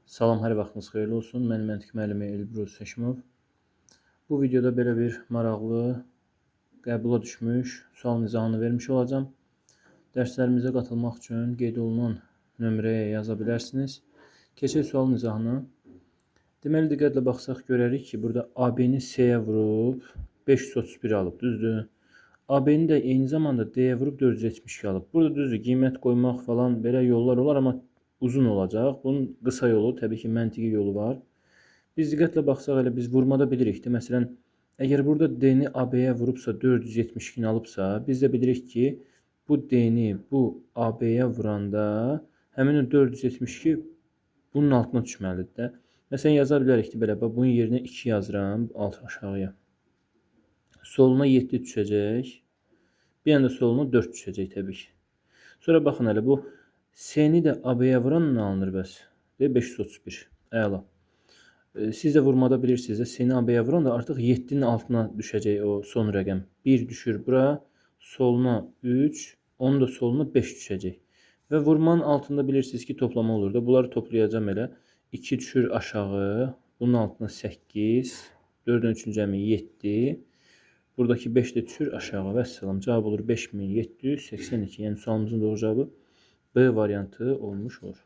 Salam, hər vaxtınız xeyirli olsun. Mən məntiq müəllimi Elbrus Həşimov. Bu videoda belə bir maraqlı, qəbula düşmüş sualın izahını vermiş olacağam. Dərslərimizə qatılmaq üçün qeyd olunan nömrəyə yaza bilərsiniz. Keçək sualın izahına. Deməli, diqqətlə baxsaq görərik ki, burada AB-ni C-yə vurub 531 alıb, düzdür? AB-ni də eyni zamanda D-yə vurub 472 alıb. Burada düzdür, qiymət qoymaq falan belə yollar olar, amma uzun olacaq. Bunun qısa yolu, təbii ki, məntiqi yolu var. Biz diqqətlə baxsaq, elə biz vurmada bilirik də. Məsələn, əgər burada D-ni AB-yə vurubsa, 472-ni alıbsa, biz də bilirik ki, bu D-ni bu AB-yə vuranda həmin o 472 bunun altına düşməlidir də. Məsələn, yaza bilərik də belə, bax, bunun yerinə 2 yazıram alt aşağıya. Soluna 7 düşəcək. Bir anda soluna 4 düşəcək təbii ki. Sonra baxın hələ bu C-ni də AB-yə vuran nə alınır bəs? Deyir 531. Əla. Siz də vurmada bilirsiniz də C-ni AB-yə vuran da artıq 7-nin altına düşəcək o son rəqəm. 1 düşür bura, soluna 3, onun da soluna 5 düşəcək. Və vurmanın altında bilirsiniz ki, toplama olur da. Bunları toplayacağam elə. 2 düşür aşağı, bunun altına 8, 4-ün 3-ün cəmi 7. Buradakı 5 də düşür aşağı. Vəssalam, cavab olur 5782. Yəni sualımızın doğru cavabı B variantı olmuş olur.